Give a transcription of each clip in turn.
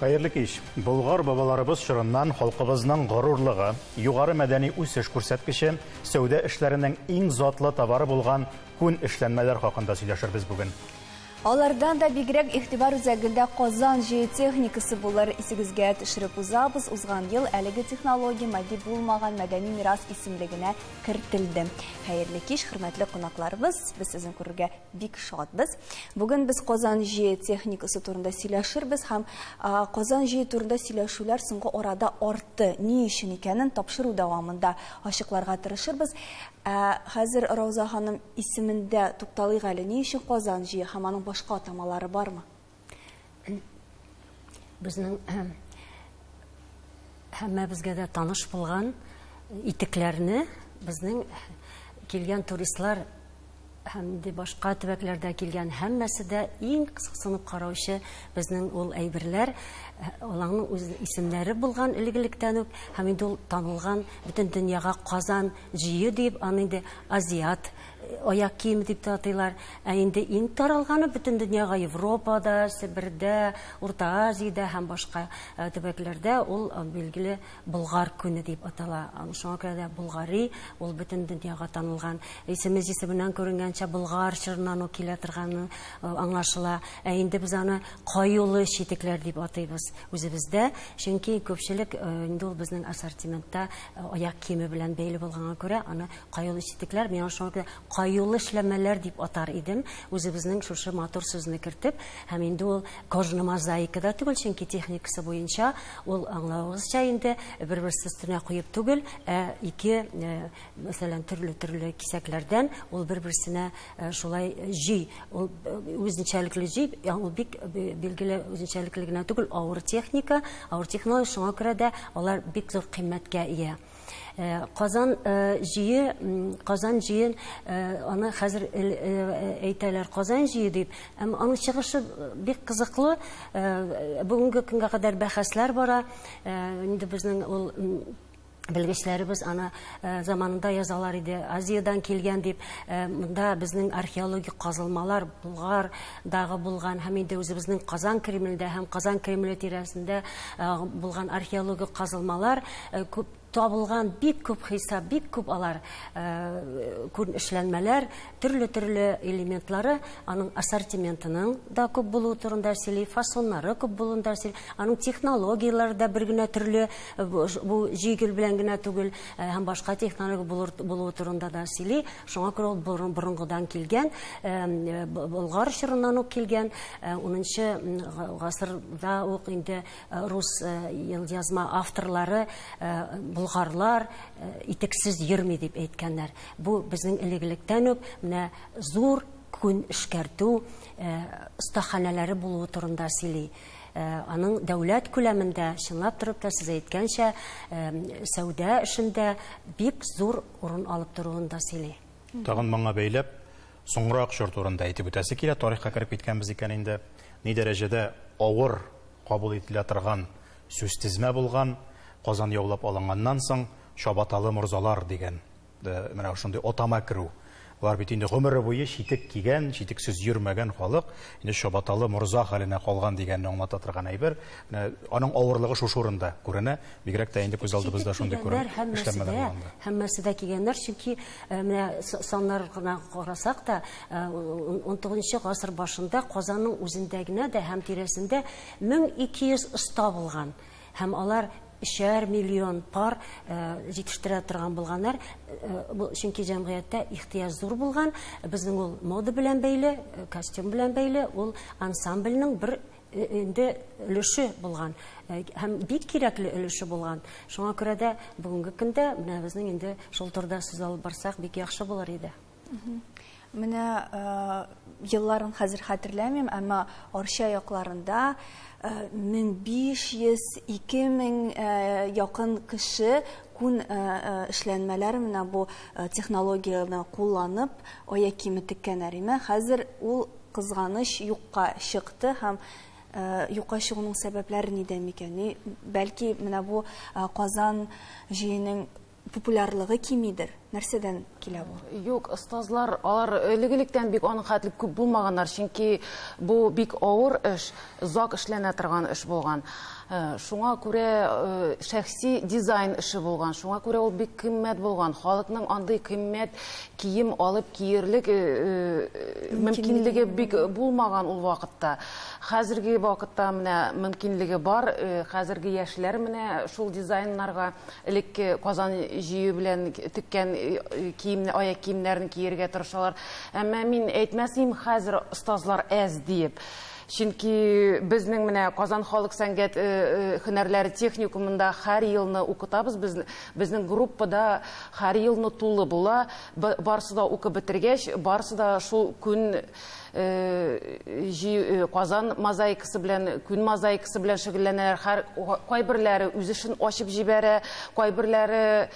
Хәерле кич. Болгар бабаларыбыз чорыннан халкыбызның горурлыгы, югары мәдәни үсеш күрсәткече, сәүдә эшләренең иң затлы товары булган күн эшләнмәләр хакында сөйләшербез бүген. Алардан да бигрәк игътибар үзәгендә Казан җөе техникасы булыр. Исегезгә төшереп узабыз, узган ел әлеге технология матди булмаган мәдәни мирас исемлегенә кертелде. Хәерле кич, хөрмәтле кунакларыбыз, без сезне күрергә бик шатбыз. Бүген без Казан җөе техникасы турында сөйләшербез һәм Казан җөе турында сөйләшүләр соңгы арада артты. Ни өчен икәнен тапшыру дәвамында ачыкларга тырышырбыз. Хәзер Рауза ханым исемендә тукталыйк әле. Ни өчен Казан җөе һәм аның башка атамалары бармы? Безнең һәммәбезгә дә таныш булган итекләрне безнең килгән туристлар һәм инде башка төбәкләрдә килгән һәммәсе дә иң кызыксынып караучы безнең ул әйберләр, аларның үз исемнәре булган элек-электән үк, һәм инде ул танылган бөтен дөньяга Казан җөе дип, аны инде азиат аяк киеме дип тә атыйлар. Ә инде иң таралганы бөтен дөньяга Европада, Себердә, Урта Азиядә һәм башка төбәкләрдә ул билгеле Болгар күне дип атала. Шуңа күрә дә Болгари ул бөтен дөньяга танылган. Исеме исеменнән күренгәнчә Болгар чорыннан ук килә торганы аңлашыла. Ә инде без аны каюлы читекләр дип атыйбыз үзебездә, чөнки күпчелек инде ул безнең ассортиментта аяк киеме белән бәйле булганга күрә аны каюлы читекләр, мин шуңа күрә каюлы эшләмәләр дип атар идем, үзебезнең шушы матур сүзне кертеп. Һәм инде ул кожный мозаика да түгел, чөнки техникасы буенча ул аңлавыгызча инде бер-берсе өстенә куеп түгел, ә ике, мәсәлән, төрле-төрле кисәкләрдән ул бер-берсенә шулай җөй, ул үзенчәлекле җөй, ул бик билгеле үзенчәлекле генә түгел, авыр техника, авыр технология, шуңа күрә дә алар бик зур кыйммәткә ия. Казан җөе, Казан җөен, аны хәзер әйтәләр Казан җөе дип, әмма аның чыгышы бик кызыклы. Бүгенге көнгә кадәр бәхәсләр бара. Инде безнең ул белгечләребез аны заманында язалар иде, Азиядән килгән дип. Монда безнең археологик казылмалар Булгардагы булган һәм инде үзебезнең Казан Кремлендә һәм Казан Кремле тирәсендә булган археологик казылмалар күп табылган, бик күп хисап, бик күп алар күн эшләнмәләр, төрле-төрле элементлары, аның ассортиментының да күп булуы турында сөйли, фасоннары күп булуын да сөйли, аның технологияләре дә бер генә төрле, бу җөйгел белән генә түгел, һәм башка технология булуы турында да сөйли. Шуңа күрә ул борынгыдан килгән, Болгар чорыннан ук килгән, 10 гасырда ук инде рус елъязма авторлары болгарлар итексез йөрми дип әйткәннәр. Бу безнең элек-электән үк менә зур күн эшкәртү остаханәләре булуы турында сөйли. Аның дәүләт күләмендә, чынлап торып та сез әйткәнчә, сәүдә эшендә бик зур урын алып торуын да сөйли. Тагын моңа бәйләп, соңрак чор турында әйтеп үтәсе килә, тарихка кереп киткәнбез икән инде, ни дәрәҗәдә авыр кабул ителә торган сүз тезмә булган, Казан яулап алынганнан соң чабаталы морзалар дигән, менә шундый атама керү. Алар бит инде гомере буе читек кигән, читексез йөрмәгән халык, инде чабаталы морза хәленә калган дигәнне аңлата торган әйбер. Менә аның авырлыгы шушы урында күренә, бигрәк тә инде күз алдыбызда шундый күренеш эшләнмәләр булганда. Һәммәсе дә кигәннәр, чөнки менә саннар гына карасак та, 19 гасыр башында Казанның үзендә генә дә һәм тирәсендә 1200 оста булган. Һәм алар 3 миллион пар җитештерә торган булганнар. Бу чөнки җәмгыятьтә ихтыяҗ зур булган. Безнең ул мода белән бәйле, костюм белән бәйле, ул ансамбльнең бер инде өлеше булган һәм бик кирәкле өлеше булган. Шуңа күрә дә бүгенге көндә менә безнең инде шул турыда сүз алып барсак бик яхшы булыр иде. Менә елларын хәзер хәтерләмим, әмма Арча якларында 1500, 2000 якын кеше күн эшләнмәләр менә бу технологияне кулланып аяк киеме теккәннәр име. Хәзер ул кызганыч юкка чыкты һәм юкка чыгуның сәбәпләре нидә микән? Бәлки менә бу Казан җөенең популярлыгы кимидер. Нәрсәдән килә бу? Юк, остазлар алар элек-электән бик аның хәтле күп булмаганнар, чөнки бу бик авыр эш, озак эшләнә торган эш булган. Шуңа күрә шәхси дизайн эше булган, шуңа күрә ул бик кыйммәт булган. Халыкның андый кыйммәт кием алып киерлек мөмкинлеге бик булмаган ул вакытта. Хәзерге вакытта менә мөмкинлеге бар, хәзерге яшьләр менә шул дизайннарга элекке Казан җөе белән теккән киемне, аяк киемнәрен киергә тырышалар. Әмма мин әйтмәс идем хәзер остазлар әз диеп. Чөнки безнең менә Казан халык сәнгать һөнәрләре техникумында һәр елны укытабыз. Безнең группада һәр елны тулы була. Барысы да укып бетергәч, барысы да шул күн Казан мозаикасы белән, күн мозаикасы белән шөгыльләнәләр. Һәр кайберләре үз эшен ачып җибәрә, кайберләре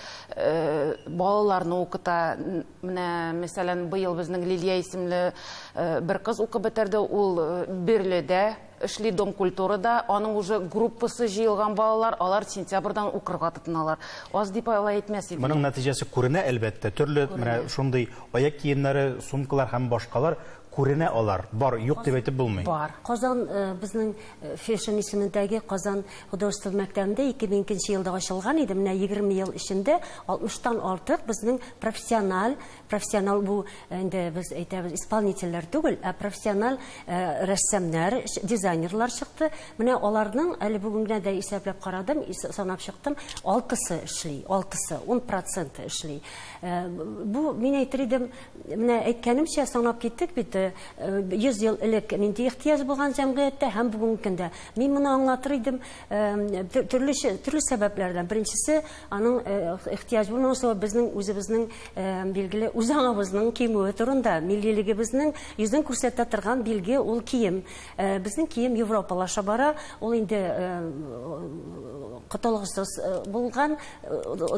балаларны укыта. Менә, мәсәлән, быел безнең Лилия исемле бер кыз укып бетерде. Ул Бөрледә эшли, Дом культурада. Аның уже группасы җыелган балалар, алар сентябрьдан укырга тотыналар. Аз дип алай әйтмәс идем. Моның нәтиҗәсе күренә, әлбәттә. Төрле менә шундый аяк киемнәре, сумкалар һәм башкалар күренә алар. Бар, юк дип әйтеп булмый. Бар. Казан безнең Фешин исемендәге Казан художество мәктәбендә 2002 елда ачылган иде. Менә 20 ел эчендә 60-тан артык безнең профессиональ, профессионал бу инде без әйтәбез исполнительләр түгел, ә профессиональ рәссамнар, дизайнерлар чыкты. Менә аларның әле бүген генә дә исәпләп карадым, санап чыктым, 6-сы эшли, 6-сы, 10% эшли. Бу мин әйтер идем, менә әйткәнемчә санап киттек бит, 100 ел элек нинди ихтыяҗ булган җәмгыятьтә һәм бүгенге көндә. Мин моны аңлатыр идем төрле төрле сәбәпләрдән. Беренчесе, аның ихтыяҗ булмау сәбәбе безнең үзебезнең билгеле үз аңыбызның кимүе турында, миллилегебезнең йөзен күрсәтә торган билге ул кием. Безнең кием европалаша бара, ул инде котылгысыз булган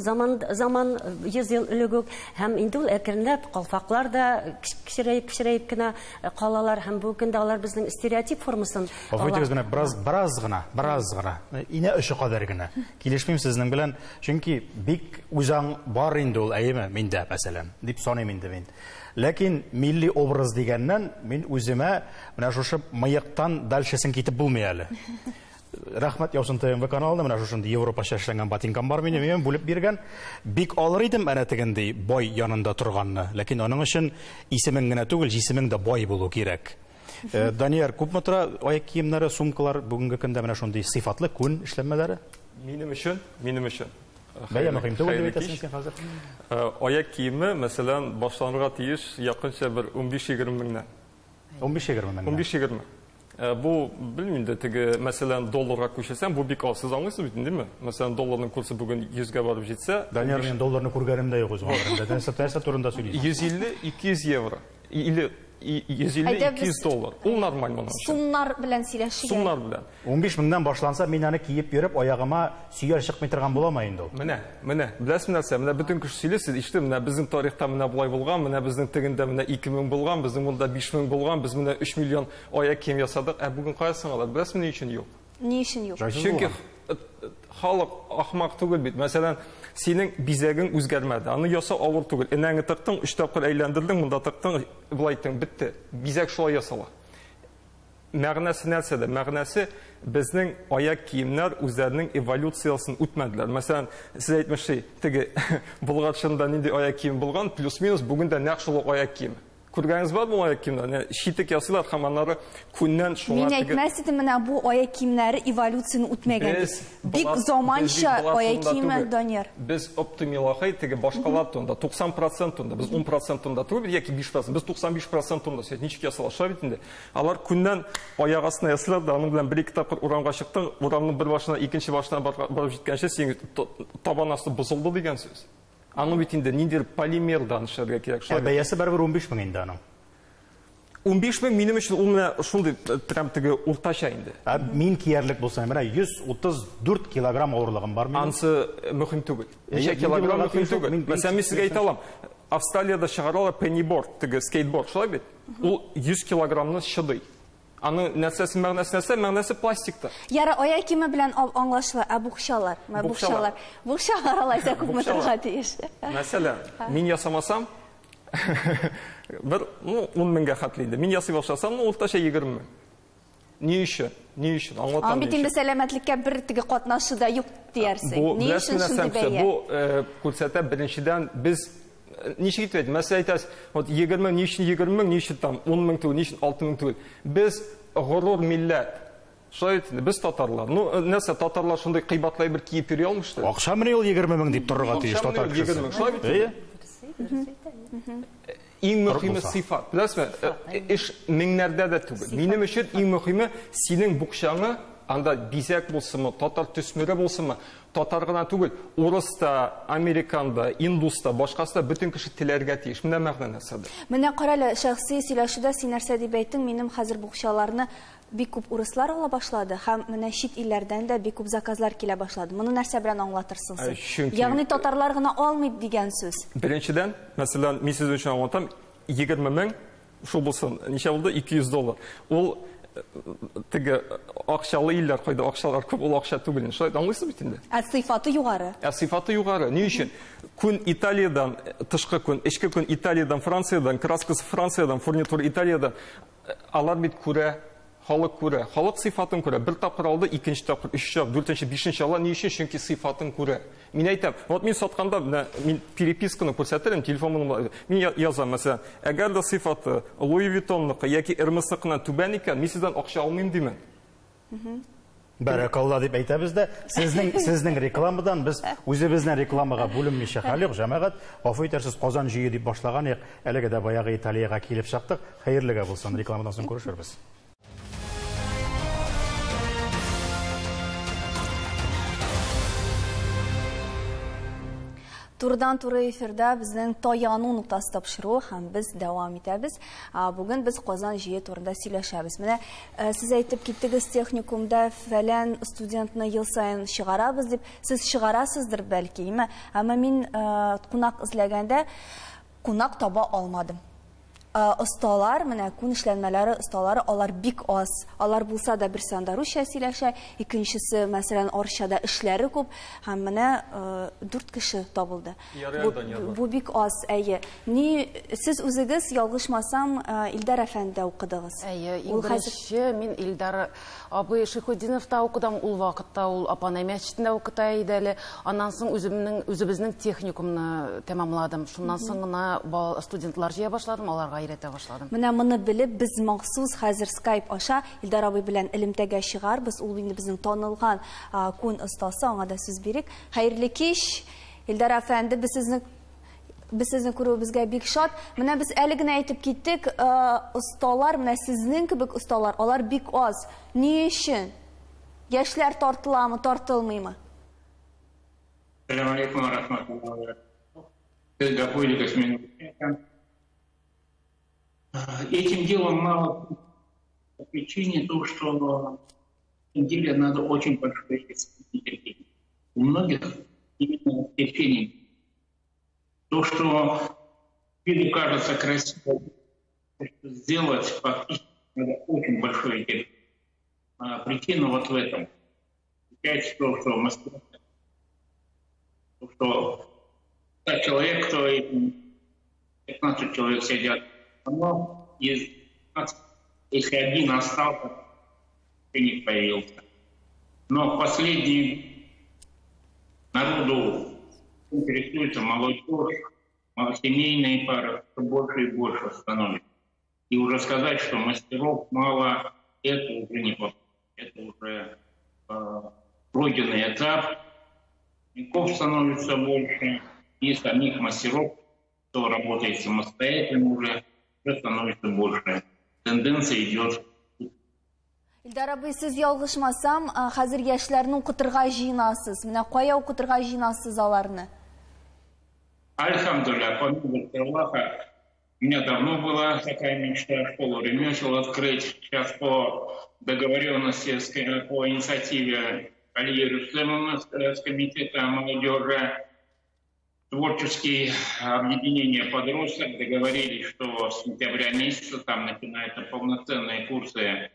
заман заман 100 ел элек үк, һәм инде ул әкренләп калфаклар да кечерәеп кечерәеп кенә калалар, һәм бу көндә алар безнең стереотип формасын Гафу итегез, менә бераз бераз гына, бераз гына, инә очы кадәр генә килешмим сезнең белән, чөнки бик үзаң бар инде ул, әйеме, миндә, мәсәлән, дип саныйм инде мин. Ләкин милли образ дигәннән мин үземә менә шушы мыектан дальшесен китеп булмый әле. Рәхмәт яусын ТНВ каналына, менә шушындый европача эшләнгән ботинкам бар минем, мин бүлеп биргән. Бик алыр идем әнә тегендәй бай янында торганны. Ләкин аның өчен исемең генә түгел, җисемең дә бай булу кирәк. Данияр, күпме тора аяк киемнәре, сумкалар бүгенге көндә менә шундый сыйфатлы күн эшләнмәләре? Минем өчен, минем өчен. Бәя мөһим түгел дип әйтәсең син хәзер. Аяк киеме, мәсәлән, башланырга тиеш якынча бер 15-20 меңнән. 15-20 меңнән. 15-20. Бу, белмим инде, теге, мәсәлән, долларга күчерсәң, бу бик аз. Сез аңлыйсыз бит, димме? Мәсәлән, долларның курсы бүген 100-гә барып җитсә, Данияр, мин долларны күргәнем дә юк үз гомеремдә. Нәрсә, нәрсә турында сөйлисең? 150-200 евро. Или 150-200 доллар. Ул нормаль моның өчен. Сумнар белән сөйләшик. Сумнар белән. 15 меңнән башланса, мин аны киеп йөреп, аягыма сөял чыкмый торган буламы инде ул? Менә, менә, беләсезме нәрсә? Менә бөтен кеше сөйли, сез ишетеп, менә безнең тарихта менә болай булган, менә безнең тегендә менә 2000 булган, безнең монда 5000 булган, без менә 3 миллион аяк кием ясадык. Ә бүген кая соң алар? Беләсезме, ни өчен юк? Ни өчен юк? Чөнки халык ахмак түгел бит. Мәсәлән, синең бизәгең үзгәрмәде. Аны ясау авыр түгел. Энәңне тыктың, 3 тапкыр әйләндердең, монда тыктың, болай иттең, бетте. Бизәк шулай ясала. Мәгънәсе нәрсәдә? Мәгънәсе безнең аяк киемнәр үзләренең эволюциясен үтмәделәр. Мәсәлән, сез әйтмешли, теге Болгар чорында нинди аяк кием булган, плюс-минус бүген дә нәкъ шул ук аяк киеме. Күргәнегез бармы ул аяк киемнәрне? Читек ясыйлар һәм аннары күннән шуңа Мин әйтмәс идем, менә бу аяк киемнәре эволюцияне үтмәгән дип. Бик заманча аяк киеме, Данияр. Без оптимилахай теге башкалар турында, 90% турында, без 10% турында түгел яки 5%, без 95% турында сөйләп, ничек ясала, шулай бит инде. Алар күннән аяк астына ясыйлар да, аның белән бер-ике тапкыр урамга чыктың, урамның бер башына, икенче башына барып җиткәнче синең табан асты бозылды дигән сүз. Аны бит инде ниндидер полимердан эшләргә кирәк. Ә бәясе барыбер 15 мең инде аның. 15 мең минем өчен ул менә шундый прям теге уртача инде. Ә мин киярлек булса, менә 134 килограмм авырлыгым бар минем. Ансы мөһим түгел. Ничә килограмм мөһим түгел. Мәсәлән, мин сезгә әйтә алам. Австралиядә чыгаралар пенниборд, теге скейтборд, шулай бит? Ул 100 килограммны чыдый. Аның нәрсәсе, мәгънәсе нәрсә? Мәгънәсе пластикта. Яра, аяк киеме белән аңлашыла, ә букчалар? Менә букчалар. Букчалар алайса күпме торырга тиеш? Мәсәлән, мин ясамасам, бер, ну, 10 меңгә хәтле инде. Мин ясый башласам, ну, уртача 20 мең. Ни өчен? Ни өчен? Аңлатам. Аның бит инде сәламәтлеккә бер теге катнашы да юк диярсең. Ни өчен шундый бәя? Бу күрсәтә, беренчедән, без ничек итеп әйтим? Мәсәлән, әйтәсез, вот 20, ни өчен 20 мең, ни өчен там 10 мең түгел, ни өчен 6 мең түгел? Без горур милләт. Шулай бит инде, без татарлар. Ну, нәрсә, татарлар шундый кыйбатлы әйбер киеп йөри алмый, что ли? Акча менә ул 20 мең дип торырга тиеш татар кешесе. Акча менә ул 20 мең, шулай бит инде? Иң мөһиме сыйфат. Беләсезме, эш меңнәрдә дә түгел. Минем өчен иң мөһиме синең букчаңы, анда бизәк булсынмы, татар төсмере булсынмы, татар гына түгел, урыс та, американ да, индус та, башкасы да, бөтен кеше теләргә тиеш. Менә мәгънә нәрсәдә. Менә кара әле, шәхси сөйләшүдә син нәрсә дип әйттең? Минем хәзер букчаларны бик күп урыслар ала башлады һәм менә чит илләрдән дә бик күп заказлар килә башлады. Моны нәрсә белән аңлатырсың син? Чөнки Ягъни татарлар гына алмый дигән сүз. Беренчедән, мәсәлән, мин сезнең өчен аңлатам, 20 мең, шул булсын, ничә булды? 200 доллар. Ул теге акчалы илләр кайда акчалар күп, ул акча түгел. Шулай аңлыйсыз бит инде. Ә сыйфаты югары. Ә сыйфаты югары. Ни өчен? Күн Италиядән, тышкы күн, эчке күн Италиядән, Франциядән, краскасы Франциядән, фурнитура Италиядән. Алар бит күрә, халык күрә, халык сыйфатын күрә. Бер тапкыр алды, икенче тапкыр, өченче тапкыр, дүртенче, бишенче ала. Ни өчен? Чөнки сыйфатын күрә. Мин әйтәм, вот мин сатканда, менә мин переписканы күрсәтерем, телефонымны, мин язам, мәсәлән, әгәр дә сыйфаты Луи Виттонныкы яки Эрмесникыннан түбән икән, мин сездән акча алмыйм димен. Бәрәкалла дип әйтәбез дә, сезнең рекламадан без үзебезнең рекламага бүленмичә хәл юк, җәмәгать, гафу итәрсез, Казан җөе дип башлаган идек, әлеге дә баягы Италиягә килеп чыктык. Хәерлегә булсын, рекламадан соң күрешербез. Турыдан-туры эфирда безнең таяну ноктасы тапшыруы һәм без дәвам итәбез. Бүген без Казан җөе турында сөйләшәбез. Менә сез әйтеп киттегез, техникумда фәлән студентны ел саен чыгарабыз дип. Сез чыгарасыздыр бәлки, әмма? Әмма мин кунак эзләгәндә кунак таба алмадым. Осталар, менә күн эшләнмәләре осталары, алар бик аз. Алар булса да берсе анда русча сөйләшә, икенчесе, мәсәлән, Арчада эшләре күп, һәм менә 4 кеше табылды. Ярый, Бу Антония, бар. бик аз, әйе. Ни, сез үзегез, ялгышмасам, Илдар әфәндедә укыдыгыз. Әйе, иң Ул хәзер беренче мин Илдар абый Шәйхетдиновта укыдым. Ул вакытта ул Апанай мәчетендә укыта иде әле. Аннан соң үзебезнең техникумны тәмамладым. Шуннан соң гына студентлар җыя башладым, аларга өйрәтә башладым. Менә моны белеп, без махсус хәзер Skype аша Илдар абый белән элемтәгә чыгарбыз. Ул инде безнең танылган, күн остасы, аңа да сүз бирик. Хәерле кич, Илдар әфәнде, без сезне күрүебезгә бик шат. Менә без әле генә әйтеп киттек, осталар, менә сезнең кебек осталар, алар бик аз. Ни өчен? Яшьләр тартыламы, тартылмыймы? Ассаламу алейкум ва рахматуллахи ва баракатух. Сез гафу итегез мине. Этим делом мало по причине того, что в этом деле надо очень большое терпение. У многих именно терпение. То, что виду кажется красиво, сделать фактически надо очень большое терпение. Причина вот в этом. Получается то, что мастера, то, что человек, кто 15 человек сидят, но из 15, если один остался, не появился. Но последний народу интересуется молодежь, семейные пары, все больше и больше становится. И уже сказать, что мастеров мало, это уже не подходит. Это уже пройденный этап. Учеников становится больше, и самих мастеров, кто работает самостоятельно уже, уже становится больше. Тенденция идет. Илдар абый, сез ялгышмасам, хәзер яшьләрне укытырга җыенасыз. Менә кая укытырга җыенасыз аларны? Альхамдулилля, по милости Аллаха, у меня давно была такая мечта школу ремесел открыть. Сейчас по договоренности, по инициативе Алии Рустемовны с комитета молодежи, творческие объединения подростков договорились, что с сентября месяца там начинаются полноценные курсы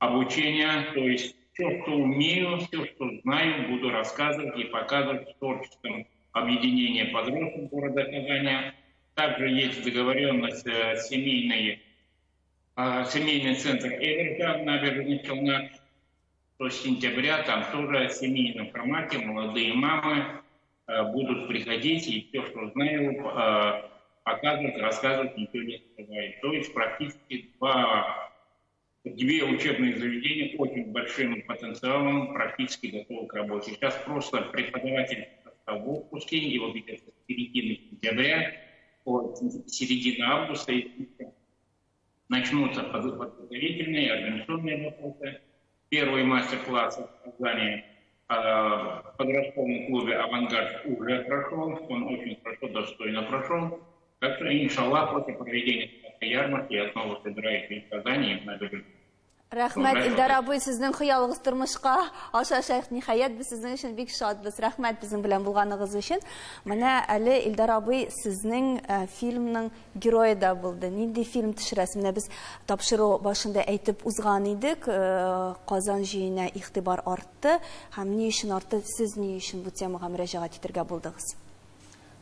обучение, то есть все, что умею, все, что знаю, буду рассказывать и показывать в творческом объединении подростков города Казани. Также есть договоренность семейный центр Эверка в Набережных Челнах. До сентября там тоже в семейном формате молодые мамы будут приходить и все, что знаю, показывать, рассказывать, ничего не скрывает. То есть практически две учебные заведения очень большим потенциалом практически готовы к работе. Сейчас просто преподаватель в отпуске, и вот где-то с середины сентября, по середины августа начнутся подготовительные, организационные вопросы. Первый мастер-класс в Казани в подростковом клубе «Авангард» уже прошел, он очень хорошо, достойно прошел. Так что, иншаллах, после проведения ярмарки я снова собираюсь в Казани и в Набережных. Рәхмәт, Илдар абый, сезнең хыялыгыз тормышка ашачак. Ниһаять, без сезнең өчен бик шатбыз. Рәхмәт безнең белән булганыгыз өчен. Менә әле Илдар абый сезнең фильмның герое да булды. Нинди фильм төшерәсез? Менә без тапшыру башында әйтеп узган идек, Казан җыенына игътибар артты. Һәм ни өчен артты? Сез ни өчен бу темага мөрәҗәгать итәргә булдыгыз?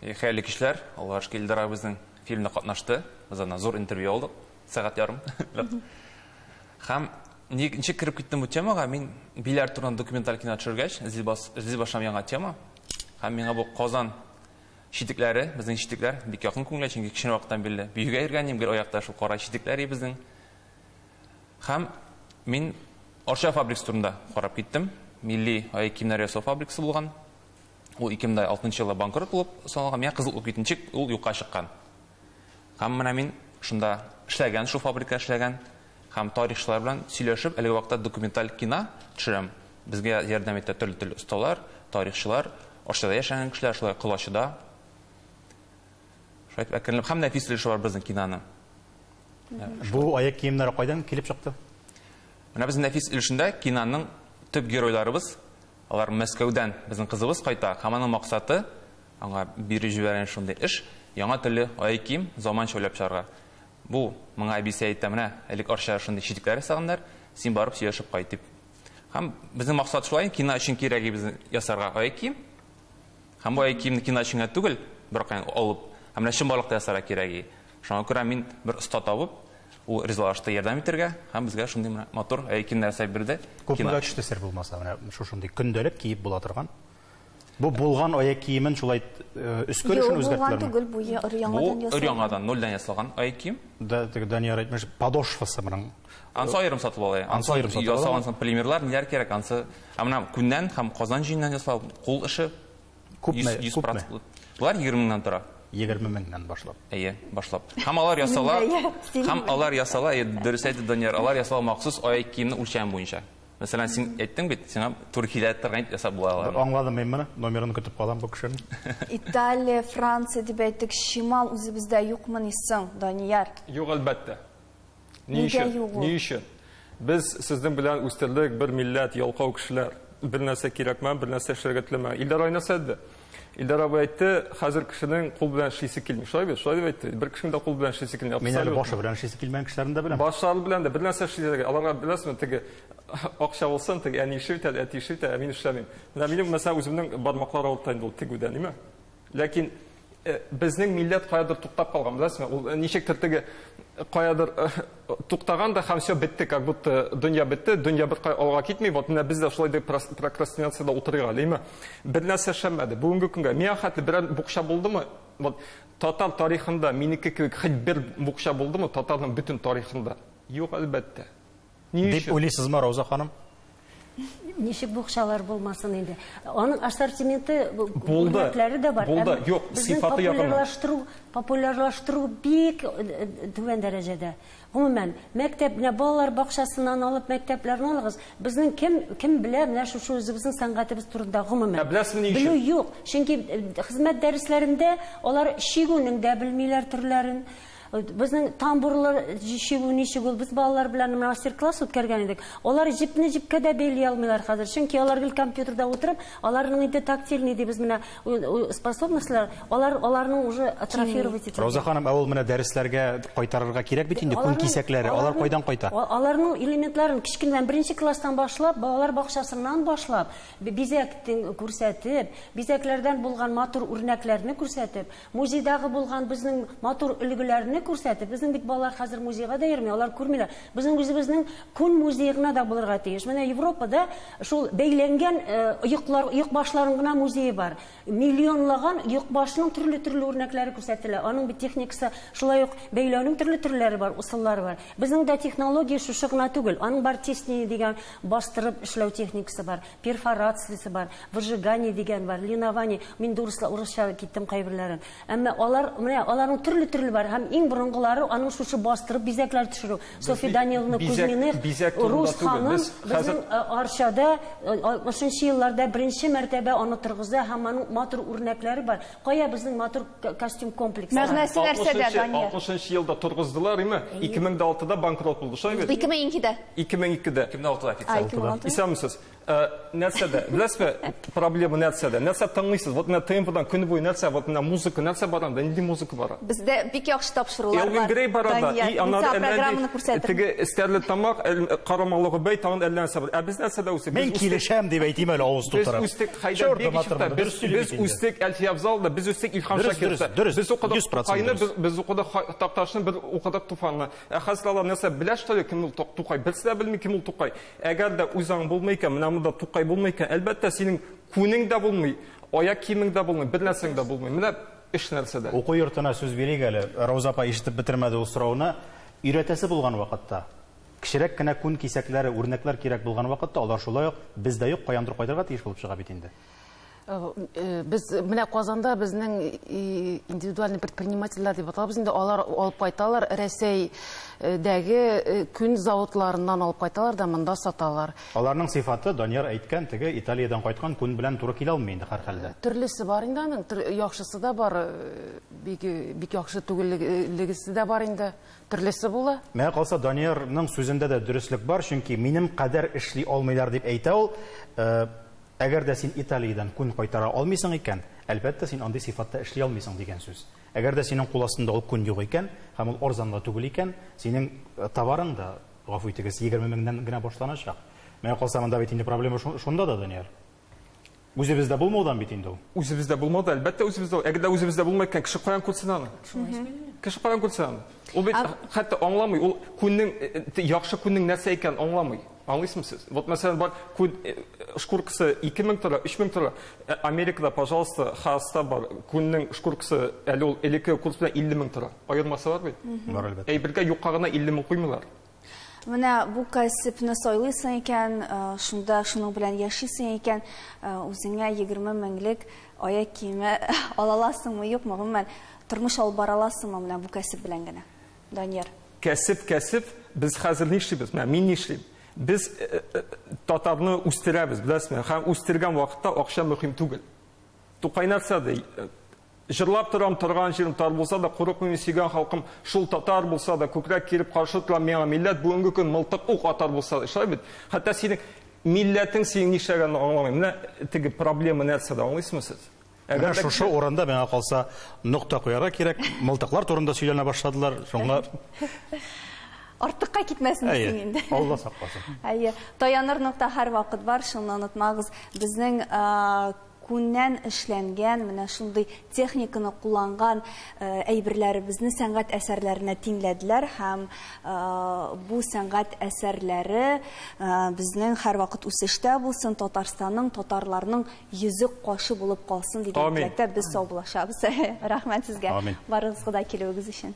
Хәерле кичләр. Аллаһка шөкер, Илдар абый безнең фильмда катнашты. Без аннан зур интервью алдык, сәгать ярым. Һәм ничек кереп киттем бу темага, мин Биләр турында документаль кино төшергәч, эзли башлам яңа тема. Һәм миңа бу Казан читекләре, безнең читекләр бик якын күңелгә, чөнки кечкенә вакыттан бирле биюгә йөргән идем, гел аякта шул кара читекләр безнең. Һәм мин Арча фабрикасы турында карап киттем. Милли аяк киемнәр ясау фабрикасы булган. Ул 2006 елда банкрот булып саналган. Миңа кызык булып китте, ничек ул юкка чыккан. Һәм менә мин шунда эшләгән, шул фабрикада эшләгән һәм тарихчылар белән сөйләшеп, әлеге вакытта документаль кино төшерәм. Безгә ярдәм итә төрле-төрле осталар, тарихчылар, Арчада яшәгән кешеләр, шулай Колачыда. Шулай итеп, әкренләп һәм нәфис өлеше бар безнең киноның. Бу аяк киемнәре кайдан килеп чыкты? Менә безнең нәфис өлешендә киноның төп геройларыбыз, алар Мәскәүдән безнең кызыбыз кайта, һәм аның максаты, аңа биреп җибәргән шундый эш, яңа төрле аяк кием заманча уйлап чыгарга. Бу моңа әбисе әйтә, менә элек Арчада шундый читекләр ясаганнар, син барып сөйләшеп кайт дип. Һәм безнең максат шулай, кино өчен кирәк безне ясарга аяк кием. Һәм бу аяк киемне кино өчен генә түгел, бер каян алып, һәм менә чынбарлыкта ясарга кирәк. Шуңа күрә мин бер оста табып, ул ризалашты ярдәм итәргә, һәм безгә шундый менә матур аяк киемнәр ясап бирде. Күпмегә төште сер булмаса, менә шушындый көндәлек киеп була торган. Бу булган аяк киемен шулай өскә өлешен үзгәрттеләрме? Булган түгел, бу өр-яңадан ясалган. Өр-яңадан, нольдән ясалган аяк кием. Да, Данияр әйтмеш, подошвасы моның. Ансы аерым сатып ала. Ансы аерым сатып ала. Ясалган полимерлар, ниләр кирәк, ансы. Ә менә күннән һәм Казан җиеннән ясалган кул эше. Күпме? Күпме? Булар 20 меңнән тора. 20 меңнән башлап. Әйе, башлап. Һәм алар ясала, һәм алар ясала, дөрес әйтте Данияр, алар ясала махсус аяк киемне үлчәм буенча. Мәсәлән, син әйттең бит, сиңа туры килә торган ясап була алар. Аңладым мин моны, номерын көтеп калам бу кешенең. Италия, Франция дип әйттек, чимал үзебездә юкмыни соң, Данияр? Юк, әлбәттә. Ни өчен? Ни өчен? Без сезнең белән үстердек бер милләт, ялкау кешеләр. Бер нәрсә кирәкмә, бер нәрсә эшләргә теләмә. Илдар абый нәрсә әйтте? Илдар абый әйтте, хәзер кешенең кул белән эшлисе килми. Шулай бит, шулай дип әйтте. Бер кешенең дә кул белән эшлисе килми. Мин әле башы белән эшлисе килмәгән кешеләрне дә беләм. Башлары белән дә бер нәрсә эшлиләр. Аларга беләсезме, теге акча булсын, теге әни эшли бит әле, әти эшли бит, ә мин эшләмим. Менә минем, мәсәлән, үземнең бармаклар авырта инде ул тегүдән, димме? Ләкин безнең милләт каядыр туктап калган, беләсезме? Ул ничектер теге каядыр туктаган да һәм все бетте, как будто дөнья бетте, дөнья бер кая алга китми. Вот менә без дә шулай дип прокрастинацияда утырыйк әле, димме? Бер нәрсә эшләнмәде. Бүгенге көнгә миңа хәтле берәр букча булдымы? Вот татар тарихында минеке кебек хәт бер букча булдымы татарның бөтен тарихында? Юк, әлбәттә. Ни Дип өчен? уйлыйсызмы, Рауза ханым? Ничек букчалар булмасын инде? Аның ассортименты Булды. үрнәкләре дә бар. Булды. Әмма Юк, безнең сыйфаты ягыннан. популярлаштыру бик түбән дәрәҗәдә. Гомумән, мәктәп, менә балалар бакчасыннан алып мәктәпләрне алыгыз. Безнең кем белә менә шушы үзебезнең сәнгатебез турында гомумән? Ә беләсезме ни өчен? Белү юк. Чөнки хезмәт дәресләрендә алар чигүнең дә белмиләр төрләрен. Безнең тамбурлар чигү ничек ул, без балалар белән мастер-класс үткәргән идек. Алар җепне җепкә дә бәйли алмыйлар хәзер. Чөнки алар гел компьютерда утырып, аларның инде тактильный дибез менә способностьлар, алар аларның уже атрофировать ителгән. Рауза ханым, ә ул менә дәресләргә кайтарырга кирәк бит инде күн кисәкләре, алар кайдан кайта? Аларның элементларын кечкенәдән беренче класстан башлап, балалар бакчасыннан башлап, бизәк күрсәтеп, бизәкләрдән булган матур үрнәкләрне күрсәтеп, музейдагы булган безнең матур өлгеләрне күрсәтеп, безнең бит балалар хәзер музейга да йөрми, алар күрмиләр. Безнең үзебезнең күн музее гына да булырга тиеш. Менә Европада шул бәйләнгән оеклар, оек башларының гына музее бар. Миллионлаган оек башының төрле-төрле үрнәкләре күрсәтелә. Аның бит техникасы шулай ук бәйләүнең төрле төрләре бар, усыллары бар. Безнең дә технология шушы гына түгел. Аның бар тесни дигән бастырып эшләү техникасы бар, перфорациясе бар, выжигание дигән бар, линование. Мин урысча киттем кайберләрен. Әмма алар, менә аларның төрле-төрле бар һәм иң борынгылары аның шушы бастырып бизәкләр төшерү. Софья Даниловна Кузьминых, рус ханым, безнең Арчада 60 елларда беренче мәртәбә аны торгыза һәм аның матур үрнәкләре бар. Кая безнең матур костюм комплексы? Мәгънәсе нәрсәдә, Данияр? 60 елда торгыздылар, име? 2006-да банкрот булды, шулай бит? 2002-дә. 2002-дә. 2006-да официаль. Исәнмесез. Нәрсәдә? Беләсезме, проблема нәрсәдә? Нәрсә тыңлыйсыз? Вот менә темподан көне буе нәрсә, вот менә музыка, нәрсә бара, нинди музыка бара? Бездә бик яхшы тапшырулар бар. Элвин Грей бара да, и аннары программаны күрсәтер. Теге Стәрле Тамак, Карамалы Гобәй тагын әллә нәрсә бар. Ә без нәрсәдә үстек? Мин килешәм дип әйтим әле авыз тутырып. Без үстек Хәйдәр Бегичевта, без үстек Әлфия Афзаловда, без үстек Илһам Шакировта. Без укыдык Тукайны, без укыдык Такташны, без укыдык Туфанны. Ә хәзер алар нәрсә белә, что ли, кем ул Тукай? Берсе дә белми кем ул Тукай. Әгәр дә үзаң булмый икән, менә монда Тукай булмый икән, әлбәттә, синең күнең дә булмый, аяк киемең дә булмый, бер нәрсәң дә булмый. Менә эш нәрсәдә. Уку йортына сүз бирик әле. Рауза апа ишетеп бетермәде ул сорауны. Өйрәтәсе булган вакытта, кечерәк кенә күн кисәкләре, үрнәкләр кирәк булган вакытта, алар шулай ук бездә юк, каяндыр кайтырга тиеш булып чыга бит инде. Без менә Казанда безнең индивидуальный предпринимательләр дип аталабыз инде, алар алып кайталар Рәсәйдәге күн заводларыннан алып кайталар да монда саталар. Аларның сыйфаты, Данияр әйткән, теге Италиядән кайткан күн белән туры килә алмый инде һәрхәлдә. Төрлесе бар инде аның, яхшысы да бар, бик бик яхшы түгеллегесе дә бар инде. Төрлесе була. Миңа калса, Даниярның сүзендә дә дөреслек бар, чөнки минем кадәр эшли алмыйлар дип әйтә ул. Әгәр дә син Италиядән күн кайтара алмыйсың икән, әлбәттә син андый сыйфатта эшли алмыйсың дигән сүз. Әгәр дә синең кул астында ул күн юк икән, һәм ул арзанлы түгел икән, синең товарың да, гафу итегез, 20 меңнән генә башланачак. Миңа калса, монда бит инде проблема шунда да, Данияр. Үзебездә булмаудан бит инде ул. Үзебездә булмауда, әлбәттә үзебездә. Әгәр дә үзебездә булмай икән, кеше каян күрсен аны? Кеше каян күрсен аны? Ул бит хәтта аңламый, ул күннең яхшы күннең нәрсә икәнен аңламый. Аңлыйсызмы сез? Вот мәсәлән, бар күн шкуркасы 2000 тора, 3000 тора. Америкада, пожалуйста, хаста бар. Күннең шкуркасы әле ул элекке курс белән 50 мең тора. Аермасы бар бит? Бар, әлбәттә. Әйбергә юкка гына 50 мең куймыйлар. Менә бу кәсепне сайлыйсың икән, шунда шуның белән яшисең икән, үзеңә 20 меңлек аяк киеме ала аласыңмы, юкмы? Гомумән, тормыш алып бара аласыңмы менә бу кәсеп белән генә? Данияр. Кәсеп, кәсеп, без хәзер нишлибез? Менә мин нишлим? Без татарны үстерәбез, беләсезме? Һәм үстергән вакытта акча мөһим түгел. Тукай нәрсә ди? Җырлап торам, торган җирем тар булса да, курыкмыйм сөйгән халкым, шул татар булса да, күкрәк киреп каршы торам миңа милләт, бүгенге көн мылтык ук атар булса да. Шулай бит? Хәтта синең милләтең синең нишләгәнен аңламый. Менә теге проблема нәрсәдә, аңлыйсызмы сез? Әгәр дә шушы урында миңа калса нокта куярга кирәк, мылтыклар турында сөйләнә башладылар, шуңа артыкка китмәсен дисең инде. Алла сакласын. Әйе, таяныр нокта һәр вакыт бар, шуны онытмагыз. Безнең күннән эшләнгән, менә шундый техниканы кулланган әйберләребезне сәнгать әсәрләренә тиңләделәр һәм бу сәнгать әсәрләре безнең һәрвакыт үсештә булсын, Татарстанның, татарларның йөзе кашы булып калсын дигән теләктә без саубуллашабыз. Рәхмәт сезгә. Барыгызга да килүегез өчен.